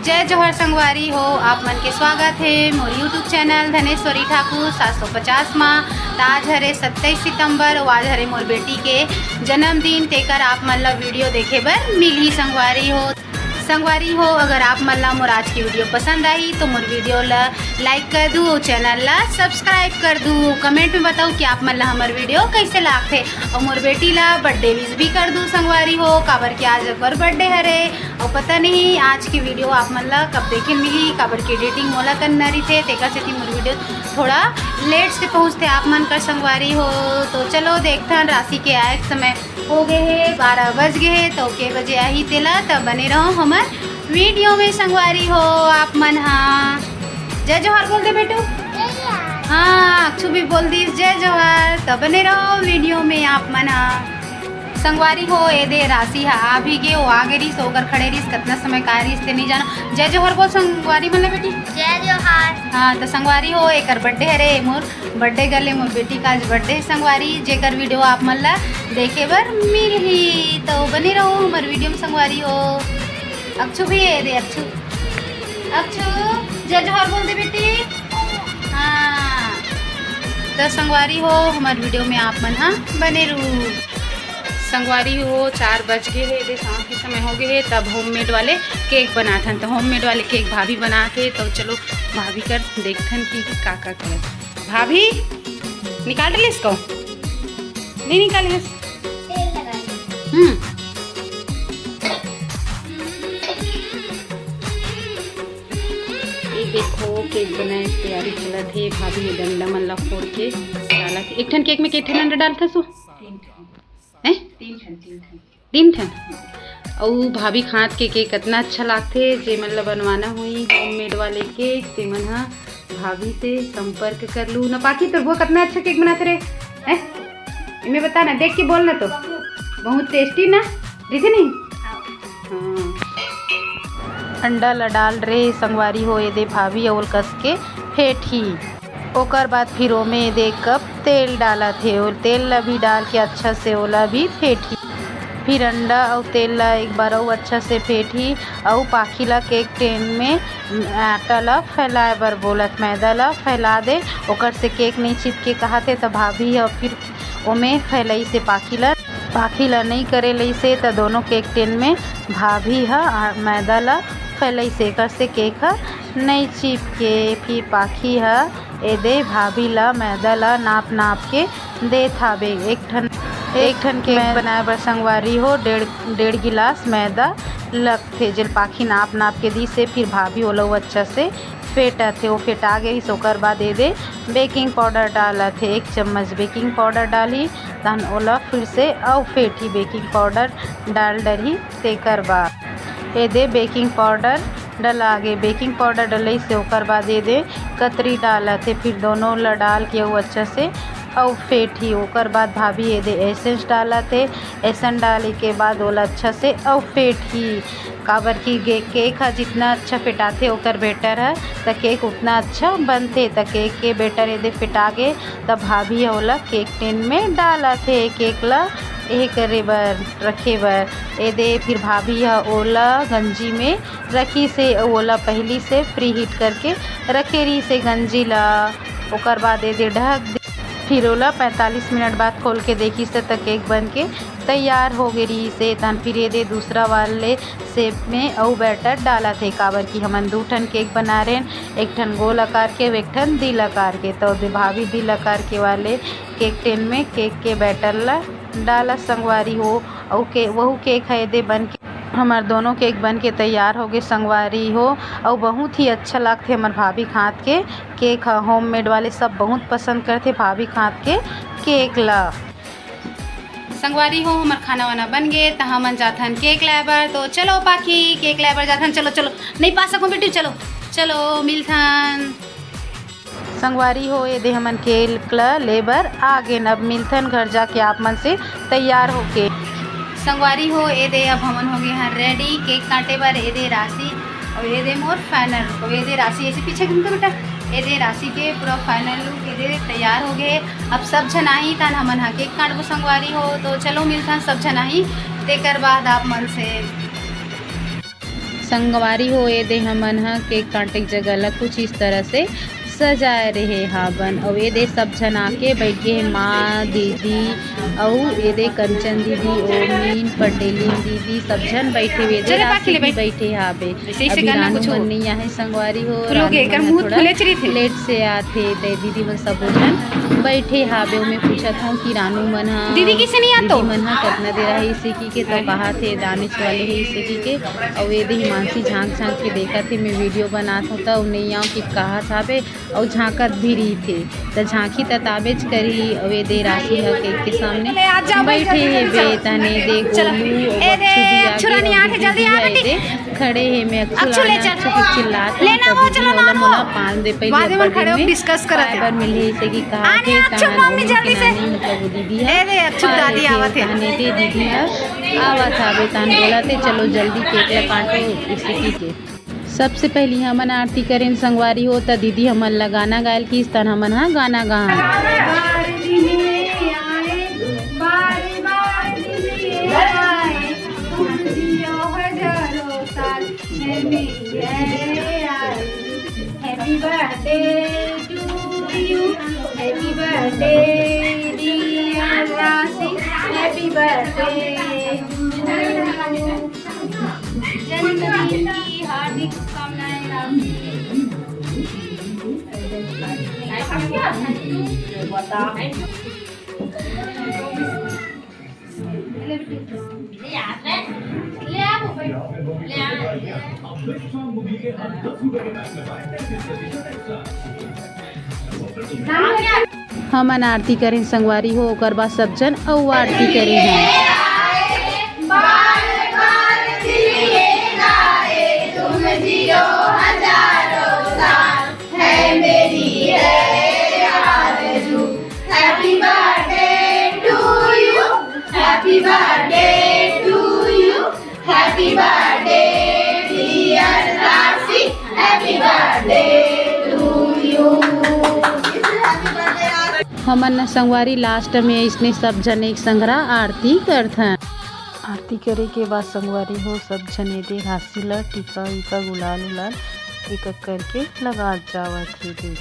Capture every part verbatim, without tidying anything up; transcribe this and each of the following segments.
जय जोहार संगवारी हो, आप मन के स्वागत हे मोर YouTube चैनल धनेश्वरी ठाकुर सात सौ पचास मा। त आज हरे सत्ताईस सितंबर, अउ आज हरे मोर बेटी के जन्मदिन, तेकर आप मन ला वीडियो देखे बर मिलही संगवारी हो। संगवारी हो, अगर आप मन ला मोर आज की वीडियो पसंद आही तो मोर वीडियो ला लाइक कर दू, चैनल ला सब्सक्राइब कर दू। कमेंट में बताओ कि आप मन ला हमर वीडियो कैसे लागथे, अउ मोर बेटी ला बर्थडे विश भी कर दू संगवारी हो, काबर कि आज ओकर बर्थडे हरे। अउ पता नहीं आज की वीडियो आप मन ला कब देखे मिली, काबर कि एडिटिंग मोला करना रहिथे, तेकर सेती मोर वीडियो थोड़ा लेट से पहुँचथे आप मन कर संगवारी हो। तो चलो देखथन राशि के आए के समय हो गए हे, बारह बज गए हे, तो के बजे आही तेला, त बने रहो हमर वीडियो में संगवारी हो आप मन हा। जय जोहार बोल दे बेटू। हाँ, अक्षु भी बोल दीस जय जोहार, त बने रहो वीडियो में आप मन हा। संगवारी हो, ए दे राशि हा आ भी गे, वो आ गे रहिस, ओकर खड़े रहिस, कतना समय का रहिस ते नहीं जानो। जय जोहार बोल संगवारी मन ला बेटी। जय जोहार। हाँ, त संगवारी हो, एकर बर्थडे हरे, मोर बर्थडे गर्ल हे, मोर बेटी का आज बर्थडे हे संगवारी, जेकर वीडियो आप मन ला देखे बर मिलही, तो बने रहो हमर वीडियो में संगवारी हो। अक्षु भी हे दे, अक्षु, अक्षु, जय जोहार बोल दे बेटी। हाँ, त संगवारी हो, हमर वीडियो में आप मन हा बने रहू। संगवारी हो, चार बज गए हे, दे शाम के समय हो गए हे, तब होममेड वाले केक बनाथन। तो होममेड वाले केक भाभी बनाथे, तो चलो भाभी कर देखथन कि का का करत। भाभी, निकाल डलिस को? नहीं निकालिस? हम्म। ये देखो, केक बनाए के तैयारी चलत हे। भाभी ये डंडा मन ला फोड़ के डालत हे। एक ठन केक में के ठन अंडा डालथस वो? तीन ठन। हैं? तीन ठन, तीन ठन। तीन ठन। अउ भाभी के हाथ के केक कतना अच्छा लागथे, जे मन ला बनवाना होही होममेड वाले केक, ते मन ह भाभी से संपर्क कर लू ना। पाखी, तोर बुआ कतना अच्छा केक बनाथे रे, हैं? इमे बता ना, देख के बोल ना तो। बहुत टेस्टी ना, देखे नहीं? हाँ। अंडा ला डाल रे संगवारी हो, ये दे भाभी अउ कस के फेंटही। ओकर बाद फिर ओमे दे कप तेल डालत हे, अउ तेल ला भी डाल के अच्छा से ओला भी फेंटही। फिर अंडा अउ तेल ला एक बार अउ अच्छा से फेंटही, अउ पाखी ला केक टेन में आटा ला फैलाए बर बोलत, मैदा ला फैला दे, ओकर से केक नहीं चिपके कहत हे। त भाभी ह फिर ओमे फैलइसे पाखी ला, पाखी ला नहीं करे लइसे, त दोनों केक टेन में भाभी ह आ, मैदा ला फैलइसे, एकर से केक ह नहीं चिपके। फिर पाखी ह एदे भाभी ला मैदा ला नाप नाप के देत हाबे। एक ठन, एक ठन केक बनाए बर संगवारी हो डेढ़, डेढ़ गिलास मैदा लगथे, जेल पाखी नाप नाप के दीसे। फिर भाभी ओला अउ अच्छा से फेंटत हे, वो फेंटा गे रहिस, ओकर बाद एदे बेकिंग पाउडर डालत हे, एक चम्मच बेकिंग पाउडर डालही, तहन ओला फिर से अउ फेंटही, बेकिंग पाउडर डाल डरही, तेकर बाद एदे बेकिंग पाउडर डला गे। बेकिंग पाउडर डलइसे ओकर बाद एदे कतरी डालत हे, फिर दोनों ला डाल के अउ अच्छा से अउ फेंटही। ओकर बाद भाभी एदे एसेंस डालत हे, एसेंस डाले के बाद ओला अच्छा से अउ फेंटही, काबर कि गे-, केक ह जितना अच्छा फेंटाथे ओकर बैटर ह, त केक उतना अच्छा बनथे। त केक के बैटर एदे फेंटा गे, त भाभी ह ओला केक टेन में डालत हे, केक ला एहे करे बर, रखे बर। एदे फिर भाभी ह ओला गंजी में रखिसे, अउ ओला पहिली से प्री हीट करके रखे रहिसे गंजी ला। ओकर बाद एदे ढक दे, फिर ओला पैंतालीस मिनट बाद खोल के देखिसे, त केक बन के तैयार हो गे रहिसे। तहन फिर एदे दूसरा वाले शेप में अउ बैटर डालत हे, काबर कि हमन दू ठन केक बना रहेन, एक ठन गोल आकार के अउ एक ठन दिल आकार के। त ओदे भाभी दिल आकार के वाले केक टेन में केक के बैटर ला डालत संगवारी हो, अउ के, वहू केक ह एदे बन के, हमर दोनों केक बन के तैयार हो गे संगवारी हो, अउ बहुत ही अच्छा लागथे हमर भाभी के हाथ के केक ह। होममेड वाले सब बहुत पसंद करथे भाभी के हाथ के केक ला। संगवारी हो, हमर खाना वाना बन गे, त हमन जाथन केक लाए बर। तो चलो पाखी, केक लाए बर जाथन। चलो, चलो, नहीं पा सकूं बेटी, चलो, चलो, मिलथन। संगवारी हो, एदे हमन केक ल ले बर आ गेन। अब मिलथन घर जाके आप मन से तैयार होके। संगवारी हो, एदे अब हमन हो गे हन रेडी केक काटे बर। एदे राशि अउ एदे मोर फाइनल लुक। अउ एदे राशि, ऐसे पीछे घूम के बेटा, एदे राशि के पूरा फाइनल लुक एदे तैयार हो गे। अब सब झन आही तहन हमन ह केक काटबो संगवारी हो। तो चलो मिलथन सब झन आही, तेकर बाद आप मन से। संगवारी हो, ए दे हमन ह केक काटे के जगह ला कुछ इस तरह से सजाए रहे हाबन। अउ ए दे सब झन आके बैठे हे, माँ, दीदी, अउ ए दे कंचन दीदी, ओमिन, पटेलिन दीदी, सब झन बैठे हुए दे, राशि भी बैठे हाबे। अभी रानू मन नइ आहे संगवारी हो, रानू मन ह थोड़ा लेट से आथे, ते दीदी मन सबो झन बैठे हाबे। ओमे पूछत हूँ कि रानू मन ह, दीदी मन ह कतना देर आहे इसे की के, तो कहा थे दानेच वाले हे इसे की के। अउ ए दे हिमांशी झांक झांक के देखत हे, मैं वीडियो बनात हूँ त नइ आव कि कहा हाबे, अउ झांकत भी रहिथे, त झांकी त ताबेच करही। अउ ए दे राशि ह केक के सामने बैठे हेबे, तने दे गोलू अउ अक्षु भी आगे, अउ दीदी ह ए दे खड़े हे, मैं अक्षु लाना, अक्षु के चिल्लात हूँ, त दीदी ह ओला मोला पान दे पहिले, डिस्कस करत हे, बर मिलही इसे की कहा थे, तहन ओमिन के नानी, मतलब वो दीदी ह, तहने दे दीदी ह आवत हाबे, तहन बोलत हे, चलो जल्दी केक ला काटो, इसे की के। सबसे पहली हमन आरती करेन संगवारी हो, त दीदी हमन ला गाना गायल किस, तहन हमन ह गाना गान। Happy birthday to you, happy birthday dear राशि, happy birthday to you। जन्मदिन की हार्दिक शुभकामनाएं राशि। हमन आरती करेन संगवारी हो, ओकर बाद सब झन अउ आरती करे हैं। Happy birthday to you, happy birthday to you, happy birthday dear राशि, happy birthday to you। हमन न संगवारी लास्ट में इसने सब झन एक संघरा आरती करथन। आरती करे के बाद संगवारी हो सब झन एदे राशि ला टीका वीका गुलाल उलाल एक एक करके लगात जावत हे दे।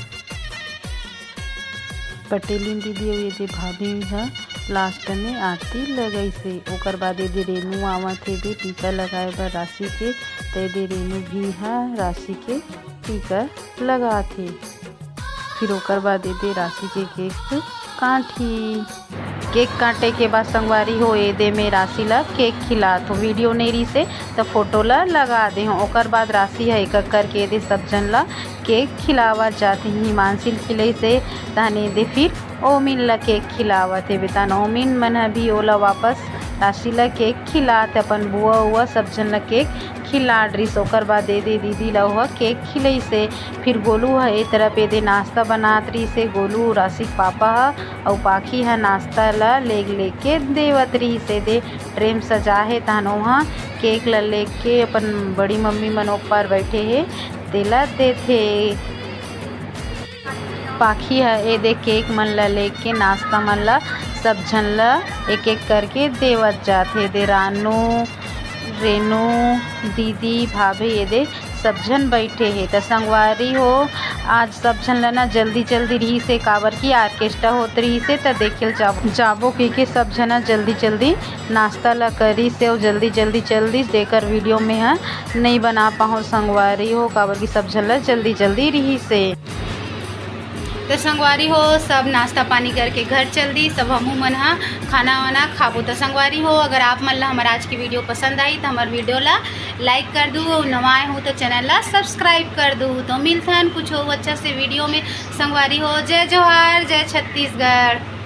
पटेलिन दीदी अउ एदे भाभी ह लास्ट में आरती लगइस हे। ओकर बाद एदे रेनू आवत हे दे टीका लगाए बर राशि के, त एदे रेनू भी ह राशि के टीका लगात हे। फिर ओकर बाद एदे राशि के केक काटही। केक काटे के बाद संगवारी हो एदे में राशि ला केक खिलात हो। वीडियो नइ रिहिसे त फोटो ला लगा दे हो। ओकर बाद राशि ह एक एक करके एदे सब झन ला केक खिलावत जात हे। हिमांशी ल खिलइस हे, तहन एदे फिर ओमिन ला केक खिलावत हे। बेतन ओमिन मन ह भी ओला वापस राशि ला केक खिलात हे। अपन बुआ उआ सब झन ला केक खिला डरिस। ओकर बाद एदे दीदी ला ओह केक खिलइस हे। फिर गोलू ह ए तरफ एदे नाश्ता बनात रिहिस हे। गोलू राशि के पापा ह अउ पाखी ह नाश्ता ला लेग लेके देवत रिहिस हे। एदे ट्रे म सजा हे, तहन ओहा केक ला लेके अपन बड़ी मम्मी मन ऊपर बैठे हे, तेला देथे। पाखी ह एदे केक मन ला लेके नाश्ता मन ला सब झन ला एक एक करके देवत जात हे। एदे रानू, रेनू, दीदी, भाभी एदे सब झन बैठे हे। त संगवारी हो, आज सब झन ला ना जल्दी जल्दी रिहिस हे, काबर कि ऑर्केस्ट्रा होत रिहिस हे, त देखे ल जाबो, जाबो कहिके सब झन ह जल्दी जल्दी नाश्ता ला करिस हे अउ जल्दी जल्दी चल दिस, जेकर वीडियो में ह नइ बना पाहूँ संगवारी हो, काबर कि सब झन ला जल्दी जल्दी रिहिस हे। तो संगवारी हो, सब नाश्ता पानी करके घर चल दिस। अब हमू मन ह खाना वाना खाबो। तो संगवारी हो, अगर आप मन ला हमर आज की वीडियो पसंद आई तो हमर वीडियो ला लाइक कर दू, अउ नवा आए हो तो चैनल ला सब्सक्राइब कर दू। तो मिलथन कुछ अउ अच्छा से वीडियो में। संगवारी हो, जय जोहार, जय छत्तीसगढ़।